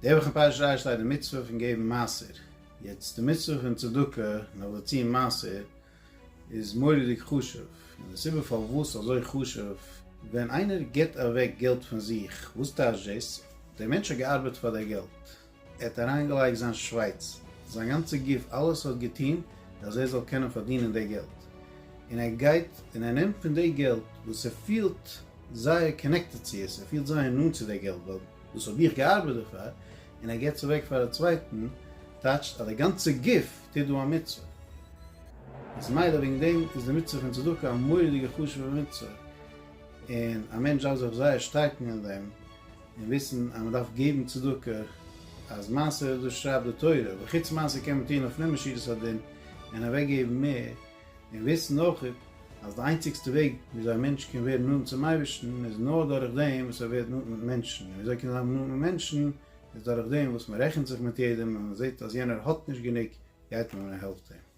די וואך אין פרשת ראה שטייט די מצוה פון געבן מעשר, יעצט די מצוה פון צדקה נאך דערצו מעשר איז מורא'דיג חשוב, און די סיבה פארוואס אזוי חשוב, ווען איינער גיבט אוועק געלט פון זיך, וואס טייטש דאס? דער מענטש האט געארבעט פאר די געלט, ער האט אריינגעלייגט זיין שווייס, זיין גאנצע גוף, אלעס האט געטון אז ער זאל קענען פארדינען די געלט, און ער גייט און ער נעמט פון די געלט וואס ער פילט זייער connected צו עס, ער פילט זייער נאנט צו די געלט, ווייל דאס האב איך געארבעט דערפאר, און ער געבט עס אוועק פאר א צווייטן, טייטשט אז די גאנצע גוף טוט דא א מצוה. איז מילא וועגן דעם איז די מצוה פון צדקה א מורא'דיגע חשוב'ע מצוה, און א מענטש דארף זיך זייער שטארקן אין דעם, און וויסן אז מען דארף געבן צדקה, אז מעשר דאס שרייבט די תורה, וחוץ מעשר קען מען טון לפנים משורת הדין און אוועק געבן מער, און וויסן אויך אז די איינציגסטע וועג וויאזוי א מענטש קען ווערן נאנט צום אייבערשטן איז נאר דורך דעם וואס ער ווערט נאנט מיט מענטשן, און וויאזוי קען זיין נאנט מיט מענטשן איז דורך דעם וואס מען רעכנט זיך מיט יעדעם און מען זעט אז יענער האט נישט גענוג גייט מען און העלפט אים.